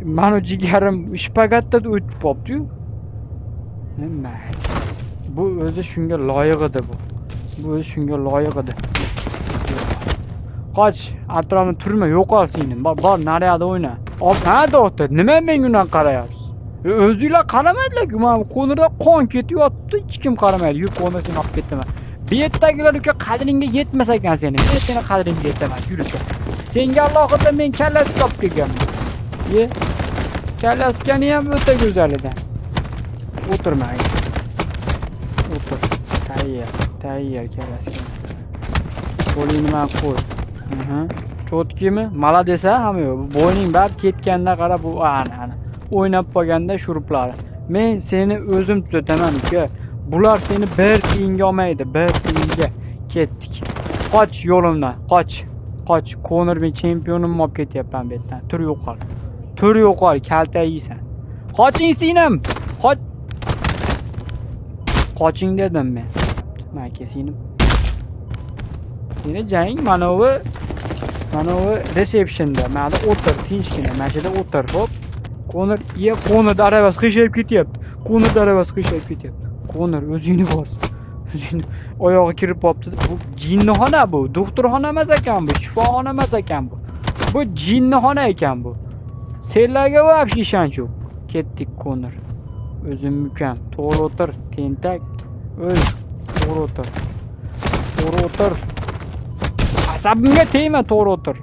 Mani jigarim shpagatda o'tib qolibdi-yu. Mayli. Bu o'zi shunga loyiq edi bu. Bu o'zi shunga loyiq edi. Qoch, atrofni turma, yo'qol seni. Bor, bor, naryoqda o'yna. Ha, doktor, nima menga unaqa qarayapsiz? O'zinglar qaramadilar-ku, mana Konorda qon ketib yotibdi, hech kim qaramaydi. Yur, Konor, seni olib ketaman. Bu yerdagilar, uka, qadringga yetmas ekan seni. Men seni qadringga yetaman, yur, uka. Senga alohida men коляска olib kelganman. Ye. Коляска ni ham o'ta go'zalidan. O'tirma. O'tir. Tayyor, tayyor коляска. Qo'lingni mana qo'y. Чётки mi? Молодец, hamma yo'q. Bo'yning bari ketganda qara bu, ana ana. O'ynab qolganda shuruplari. Men seni o'zim tuzataman, uka. Bular seni bir tiyinga olmaydi, bir tiyinga. Ketdik. Qoch yo'limdan, qoch. Qoch. Konor, men chempionimni olib ketyapman bu yerdan. Tur, yo'qol. Tur, yo'qol, kaltak yeysan. Qoching, singlim. Qoch. Qoching dedim men. Mana, singlim. Seni jang mana bu resepsiyonda. Mana o'tir, tinchgina. Mana shu yerda o'tir, xo'p. Konor, ye, Konor aravasi qiyshayib ketyapti. Konor aravasi qiyshayib ketyapti. Konor, o'zingni bos. O'zingni oyog'i kirib qolibdi. Bu jinnixona bu. Doktorxona emas ekan bu, shifoxona emas ekan bu. Bu jinnixona ekan bu. Senlarga вообще ishonch yo'q. Ketdik, Konor. O'zim ukam. To'g'ri o'tir, tentak. O'y, to'g'ri o'tir. To'g'ri o'tir. Asabimga tegma, to'g'ri o'tir.